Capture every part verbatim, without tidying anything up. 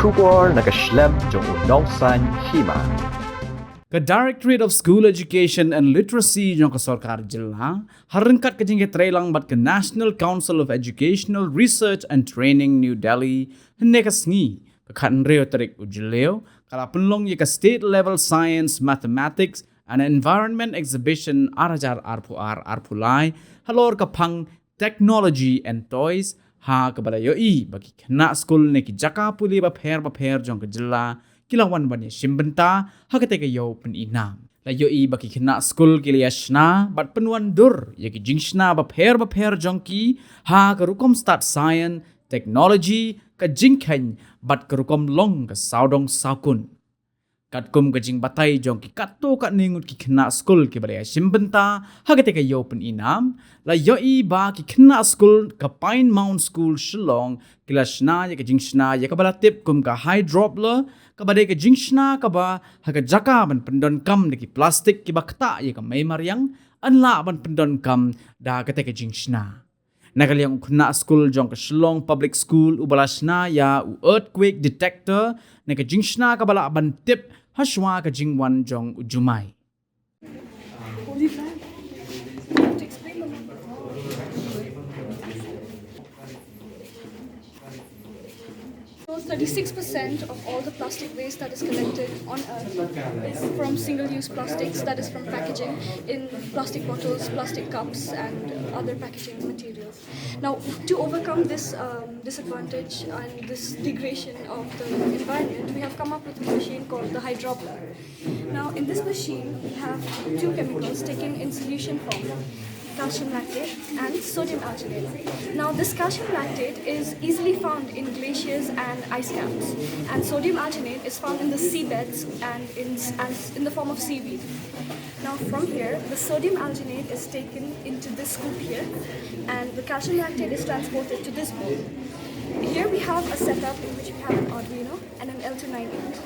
Khubor na ka shlem jong u nongsaiñ hima. Ka Directorate of School Education and Literacy jong ka sorkar jylla, ha ryngkat ka jingïatreilang bad ka National Council of Educational Research and Training, New Delhi, hynne ka sngi, ka khathynriew tarik u Jylliew, ka la pynlong ïa ka State Level Science, Mathematics and Environment Exhibition ar hajar arphew ar arphew lai, halor ka phang Technology and Toys, ha kaba la ïohi ba ki khynnah skul na ki jaka pule bapher bapher jong ka jylla ki la wan ban ïashim bynta ha katei ka ïew pyni nam. La ïohi ba ki khynnah skul ki la ïashna bad pynwandur ïa ki jingshna bapher bapher jong ki ha ka rukom stad science, technology, ka jingkheiñ bad ka rukom long ka sawdong sawkun. Katkum ka jingbatai jong ki katto katne ngut ki khynnah skul kiba la ïashim bynta ha katei ka ïew pyni nam, la ïohi ba ki khynnah skul ka Pine Mount School Shillong ki la shna ïa ka jingshna ïa kaba la tip kum ka Hydrobbler, kaba dei ka jingshna kaba ha ka jaka ban pyndonkam da ki plastik kiba ktah ïa ka mei mariang, yn lah ban pyndonkam da katei ka jingshna. Na ka liang u khynnah skul jong ka Shillong Public School uba la shna ïa u earthquake detector, na ka jingshna kaba lah ban tip hashwa ka jingwan jong u jumai. Thirty-six percent of all the plastic waste that is collected on Earth is from single-use plastic. Now, to overcome this, uh, this advantage, and this degradation of the environment, we have come up with a machine called the Hydrobbler. Now, it controls thirty-six percent of all the plastic waste that is collected on Earth is from single-use plastics, that is from packaging in plastic bottles, plastic cups, and other packaging materials. Now, to overcome this, um, disadvantage and this degradation of the environment, we have come up with a machine called the Hydrobbler. Now, in this machine, we have two chemicals taken in solution form, calcium lactate and sodium alginate. Now, this calcium lactate is easily found in glaciers and ice caps, and sodium alginate is found in the seabeds and in, and in the form of seaweed. Now, from here, the sodium alginate is taken into this scoop here, and the calcium lactate is transported to this bowl. Here we have a setup in which we have an Arduino and an L two nine eight.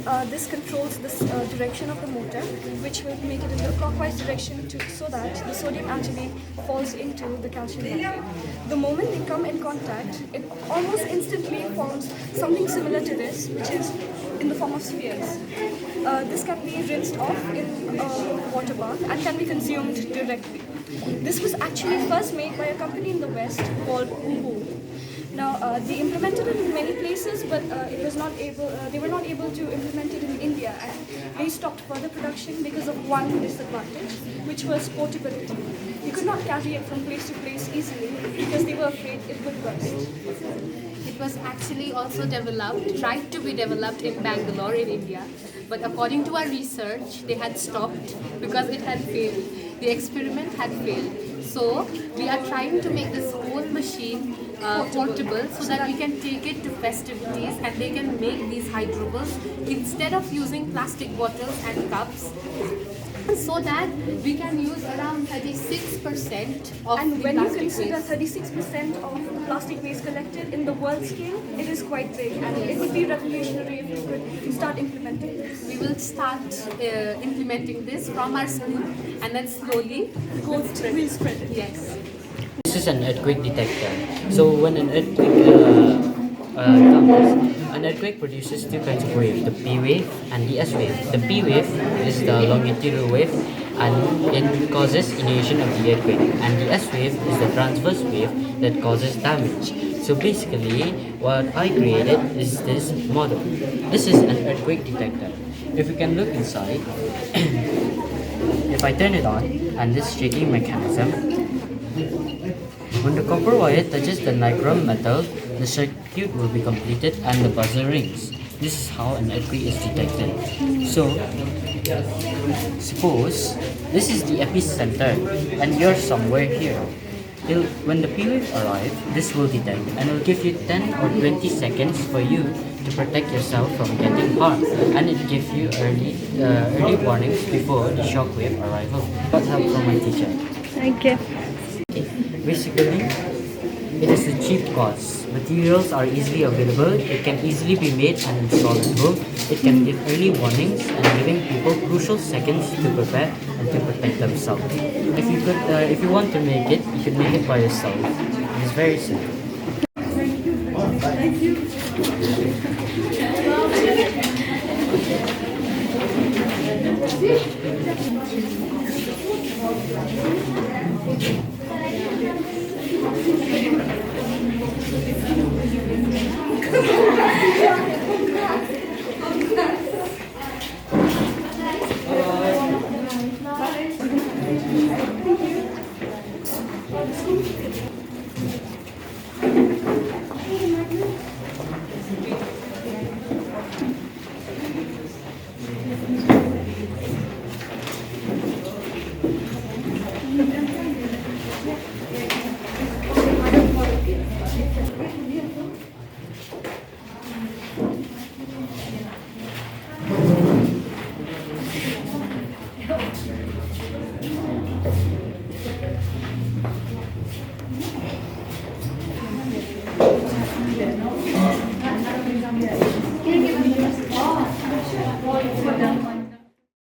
Uh, this controls this, uh, direction of the motor, which will make it in the clockwise direction to, so that the sodium alginate falls into the calcium lactate. The moment they come in contact, it almost instantly forms something similar to this, which is in the form of spheres. Uh, this can be rinsed off in a water bath and can be consumed directly. This was actually first made by a company in the West called Uhu. Now, uh, they implemented it in many places, but, uh, it was not able, uh, they were not able to implement it in India, and they stopped further production because of one disadvantage, which was portability. You could not carry it from place to place easily because they were afraid it would burst. It was actually also developed, tried to be developed in Bangalore in India, but according to our research, they had stopped because it had failed. The experiment had failed. So we are trying to make this whole machine, uh, portable, so that we can take it to festivities and they can make these Hydrobbler instead of using plastic bottles and cups, so that we can use around thirty-six percent of the plastic waste. And when you consider thirty-six percent of plastic waste collected in the world scale, it is quite big, and it would be revolutionary if we could start implementing this. We will start, uh, implementing this from our school, and then slowly go, we'll spread it. Yes. This is an earthquake detector. So when an earthquake, uh, uh, comes, an earthquake produces two kinds of wave, the P wave and the S wave. The P wave is the longitudinal wave, and it causes initiation of the earthquake. And the S wave is the transverse wave that causes damage. So basically, what I created is this model. This is an earthquake detector. If you can look inside, if I turn it on, and this shaking mechanism, when the copper wire touches the nichrome metal, the circuit will be completed and the buzzer rings. This is how an earthquake is detected. So, suppose this is the epicenter and you're somewhere here. It'll, when the P wave arrive, this will detect and it'll give you ten or twenty seconds for you to protect yourself from getting harmed, and it gives you early, uh, early warnings before the shock wave arrival. Got help from my teacher. Thank you. Basically, it is a cheap cost. Materials are easily available. It can easily be made and installed at home. It can give early warnings and giving people crucial seconds to prepare and to protect themselves. If you could, uh, if you want to make it, you should make it by yourself. It's very simple. Thank you.